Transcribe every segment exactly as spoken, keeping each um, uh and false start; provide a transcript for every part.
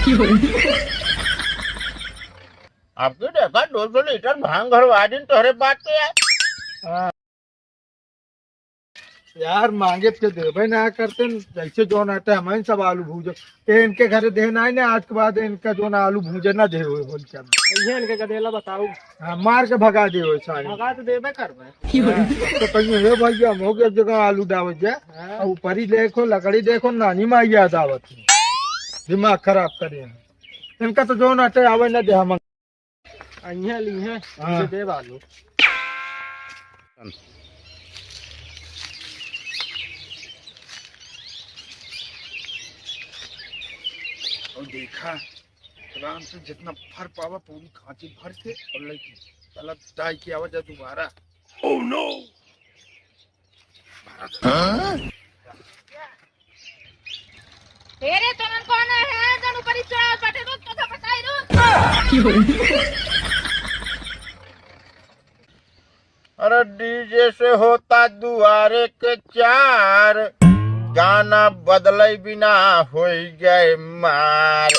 अब की देखा, दो सौ लीटर भांग घरवा दिन तोहरे बात पे यार। हाँ। यार, मांगे तो देबे ना करते न, जैसे जौन आटे हमें सब आलू भूजे। ये इनके घरे दे ना, ना, आज के बाद इनका जौन आलू भूजे ना दे होए, बोल के। ये इनके गदेला बताऊ। हाँ, मार के भगा दे होए सारे। भगा तो देबे करबे। हाँ, तो कहिए, "हे भैया, हम हो गया जगह आलू डावत जा।" हाँ। अब ऊपरी देखो, लकड़ी देखो, नानी माई याद आवत है। दिमाग खराब करे हैं। इनका तो जौन आटे आवे ना दे हम। अइहे लीहे, हाँ। इसे दे बालू। और देखा, आराम से जितना भर पावा पूरी खांची भर के और लेके चला दाई के आवा जा दोबारा। Oh no! तेरे तोनन कौन है जन ऊपरी चढ़ाव पटे दो तो बताई दो। अरे डीजे से होता दुआरे के चार, गाना बदले बिना होई गए मार।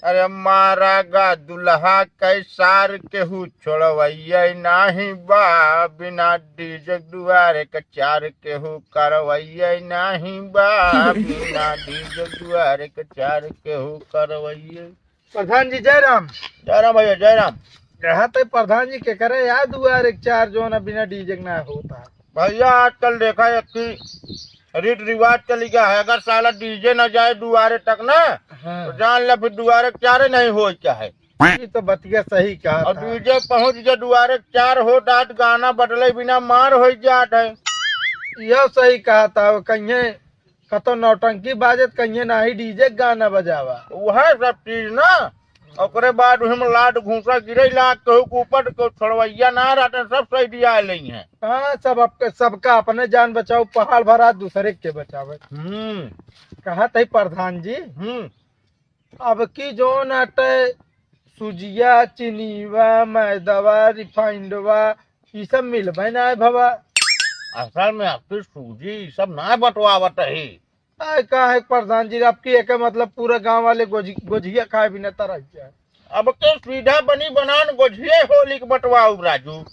अरे मारा गा दुल्हा कैसार केहू छोड़वैये नाही बा, बिना डीजे दुआरे के चार केहू करवैये नाही बा, बिना डीजे दुआरे के चार केहू करवैये। प्रधान जी, जय राम। जय राम भैया, जय राम। कहा थे प्रधान जी के करे यार दुआरे के चार जो ना बिना डीजे के ना होता। भैया आजकल देखा एक रीत रिवाज चली गया है, अगर साला डीजे न जाए दुआरे तक ना, हाँ। तो जान ले फिर दुआरे के चारे नहीं होए क्या है। ये तो बतिया सही कहा और था। डीजे पहुंच गए दुआरे के चार हो डाट गाना बदले बिना मार हो जात है। यह सही कहा था, वो कहिए कतो नौटंकी बाजत कहिए नाही डीजे गाना बजावा। वह सब चीज ना, ओकरे बाद उही में लात घूंसा गिरे लाग केहू के ऊपर, केहू छोड़वैया ना रहते, सब सही दिया लेई हैं। हाँ, सब आपके, सबका अपने जान बचाओ, पहाड़ भरा दूसरे के बचावे। हम्म। कहा थे प्रधान जी, हम्म। अब की जौन आटे सुजिया, चिनीवा, मैदवा, रिफाइंडवा, ई सब मिलबे ना है भवा। असल में आपकी सूजी ई सब ना बंटवावत है। आय का है प्रधान जी, आपकी एक मतलब पूरा गांव वाले गोझी-, गोझिया खाए बिना तरह जाए। अब के सीधा बनी बनान गोझिए होली के बंटवाऊ राजू।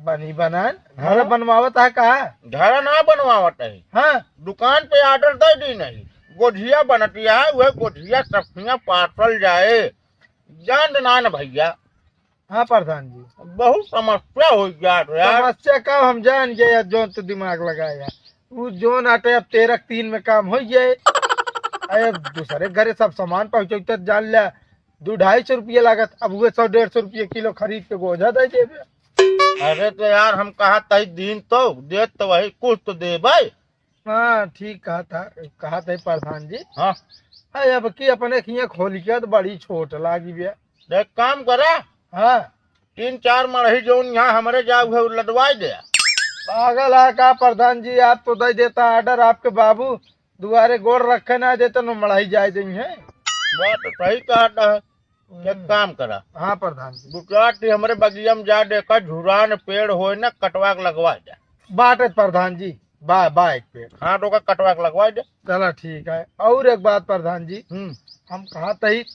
बनी बनान? घर हाँ। बनवावत है का? घर ना बनवावत है। हाँ। दुकान पे order दे दी नहीं, गोझिया बनतिया है, वह गोझिया सफिया पार्सल जाए। जान ना न भैया। हाँ प्रधान जी। बहुत समस्या हो गया तो यार। समस्या का हम जान गए यार, जौन तो दिमाग लगाया। उ जौन आटे अब तेरह तीन में काम हो गए। अरे दूसरे घरे सब सामान पहुँचौते जान लिया, दो ढाई सौ रुपया लागत, अब उहे सौ डेढ़ सौ रुपया किलो खरीद के गोझा दे देबे। अरे तो यार हम कहा तही दिन तो देत तो वही कुछ तो देबे। हाँ, ठीक कहा था, कहा था प्रधान जी। हाँ। अरे, अब की अपने खिया खोलिया तो बड़ी छोट लागी बे। एक काम करा। हाँ। तीन चार मड़ही जौन यहाँ हमरे जाऊ है, उ लदवाई दे। पागल है का प्रधान जी, आप तो दे देता order, आपके बाबू दुआरे गोड़ रखे ना देते, न मड़ही जाए देई हैं। बात तो सही कहा था। एक हम्म। काम करा। हाँ प्रधान जी। दो चार ठी हमरे बगिया में जा देखा, झुरान पेड़ होए ना, कटवा के लगवा दे। बाटे प्रधान जी, बा, बा एक पेड़। हाँ, तो ओका कटवा के लगवा दे। चला ठीक है। और एक बात प्रधान जी, हम्म। हम कहा तही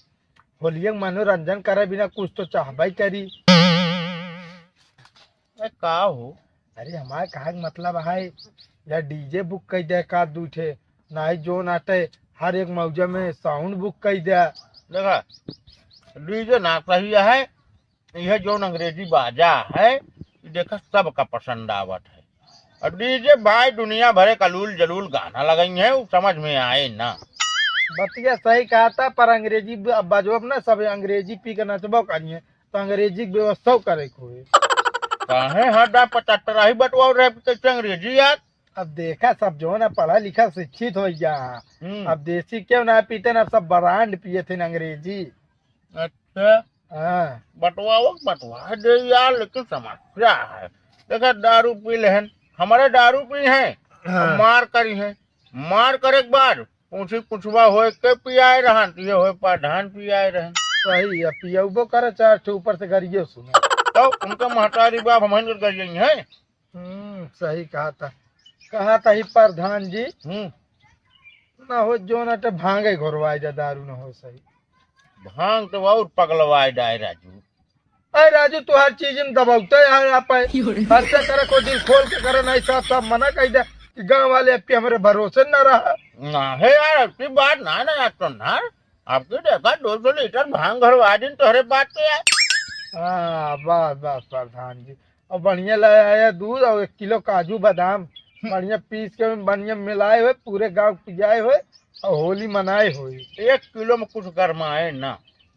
होलिया के मनोरंजन करे बिना कुछ तो चाहबे करी। ए, का हो? अरे हमारे कहा के मतलब है, या डीजे बुक कर दे का दू ठे, नाही जौन आटे हर एक मौजा में साउंड बुक कर दे। देखा, डीजे ना सही है, यह जौन अंग्रेजी बाजा है, ई देखा सबका पसंद आवत है। और डीजे भाई दुनिया भरे कलूल जलूल गाना लगई है, उ समझ में आए ना। बतिया सही कहा था, पर अंग्रेजी ब-, बजबब ना, सब अंग्रेजी पी के नचबो करिए, तो अंग्रेजी के व्यवस्था करे के होए। काहे हड्डा पचहत्तर ही बटवाओ रहे, कैसे अंग्रेजी यार? अब देखा, सब जौन है पढ़ा लिखा शिक्षित हो गया। हम्म। अब देसी क्यों ना पीते ना, अब सब ब्रांड पिए थे ना अंग्रेजी। अच्छा। हाँ। बटवाओ, बटवा दे यार, लेकिन समस्या है। देखा, दारू पी लेहन, हमारे दारू पी हैं, हाँ। मार करी हैं, मार करे के बाद पूछी पुछवा होए के पियाए रहन, तो ये होए प्रधान पियाए रहन। सही है, पियउबो करे चार ठे ऊपर से गरियो सुने। तो उनका महतारी बाप हमन के गरियई हैं। हम्म, सही कहा था। कहा था ही प्रधान जी। हम्म। ना हो, जौन अटे भांगे घोरवाए जा, दारू ना हो सही। भांग तो और पगलवाए डाए राजू। अरे राजू, तू हर चीज में दबावते यार आप। खर्चा करे को दिल खोल के करे, नहीं साफ साफ मना कह दे कि गांव वाले अब के हमरे भरोसे न रहा। ना है यार, आपकी बात ना, ना यार, तो ना, आपकी देखा दो सौ लीटर भांग घोरवा दिन तोहरे बात तो यार। हाँ, बस बस प्रधान जी, और बढ़िया ले आया दूध और एक किलो काजू बादाम, बढ़िया पीस के बढ़िया मिलाए हुए, पूरे गांव पियाए हुए और होली मनाए हुए। एक किलो में कुछ गरमाए ना।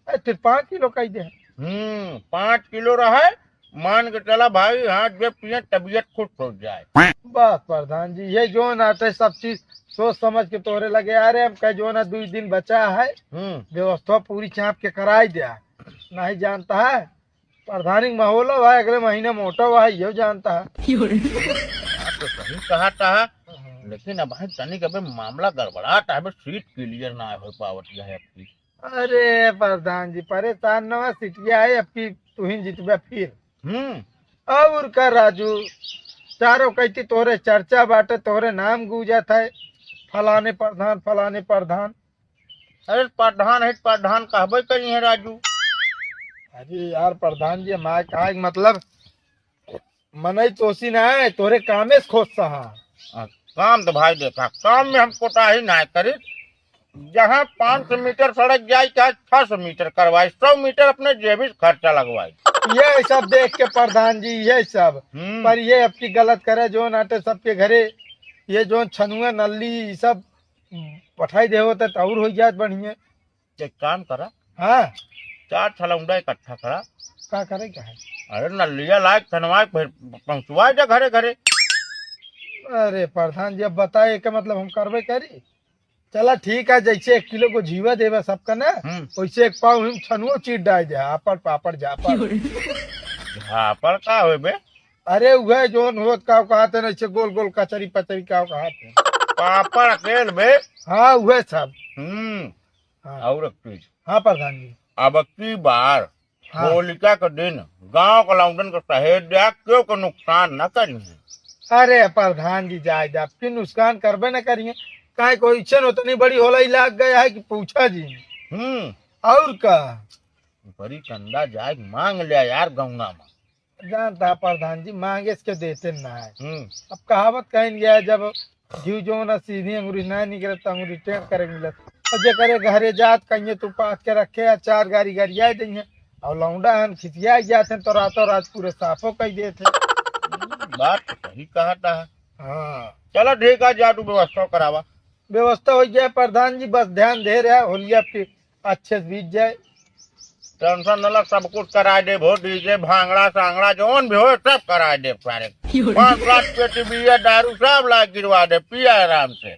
अरे, फिर पाँच किलो कह दे। हम्म, पाँच किलो रहे, मान के चला भाई, हाथ जे पिए, तबीयत खुश हो जाए। बस प्रधान जी, ये जो ना आते सब चीज सोच समझ के तोरे लगे आ रहे, हम कह जो ना दो दिन बचा है, हम्म। व्यवस्था पूरी चाप के कराई दिया। नहीं जानता है, प्रधानी का माहौल है, अगले महीने मोटा हुआ है, ये जानता है। बात तो सही कहा था, लेकिन अब भाई तनिक अबे मामला गड़बड़ात है, अबे सीट क्लियर ना हो पावत है आपकी। अरे प्रधान जी, परेशान न हो, सीटिया है आपकी, तू ही जीतबे फिर। हम्म। और का राजू, चारों कहती तोरे चर्चा बाटे, तोरे नाम गूंजत है, फलाने प्रधान, फलाने प्रधान। अरे प्रधान है, प्रधान कहबे करी है राजू। अरे यार प्रधान जी, हमारे कहा कि मतलब मनई तोसी ना है, तोरे कामे से खुश सहा। आ, काम तो भाई देखा, काम में हम कोताही ना करी। जहाँ पाँच सौ मीटर सड़क जाए, चाहे छह सौ मीटर करवाए, सौ मीटर अपने जेबी से खर्चा लगवाए। ये सब देख के प्रधान जी, ये सब। हम्म। पर ये आपकी गलत करे, जो नाटे सबके घरे, ये जो छनुए नल्ली, ये सब पठाई देवत है, तो और हो जात बढ़िया। एक काम करा। हाँ। चार छलौंडा इकट्ठा करा। का करे का है? अरे नलिया लायक छनवाए, फिर पहुँचवाए दे घरे घरे। अरे प्रधान जी, अब बताए के मतलब हम करबे करी। चला ठीक है, जैसे एक किलो को जीवा देवे सबका ना, हम्म। वैसे एक पाव हम छनुओ चीर डाल दे, हापड़ पापड़ झापड़। झापड़ का होए बे? अरे वह जोन होत का कहते ना, ऐसे गोल गोल कचरी पचरी का कहते। पापड़ अकेल बे। हाँ, वह सब। हम्म। हाँ। और एक चीज। हाँ प्रधान जी। अब की बार हाँ। होलिका के दिन गांव के लौंडन के सहेज दिया, क्यों के नुकसान न करिए। अरे प्रधान जी, जाए दे, आपकी नुकसान करबे न करिए। काहे कोई इच्छन उतनी बड़ी होलई लाग गया है कि पूछा जी। हम्म। और का? बड़ी चंदा जाए मांग लिया यार गौना में। जानता है प्रधान जी, मांगे के देते ना है। हम्म। अब कहावत कहीं गया, जब घी जो ना सीधी अंगुरी ना निकले तो अंगुरी टेढ़ करे मिलत। और जे करे घरे जात कहिए तू पास के रखे या चार गारी गरिया देंगे। और लौंडा हन खिसिया जाते हैं तो रातों रात पूरे साफो कह देते हैं। बात तो सही कहा था। हाँ। चलो ठीक है, जा तू व्यवस्था करावा। व्यवस्था हो गया प्रधान जी, बस ध्यान दे रहा होलिया पे अच्छे से बीत जाए। टेंशन न लग, सब कुछ कराए देब हो, डीजे भांगड़ा सांगड़ा जौन भी हो सब कराए देब सारे। पाँच सात पेटी बियर दारू सब ला गिरवा दे, पिया आराम से।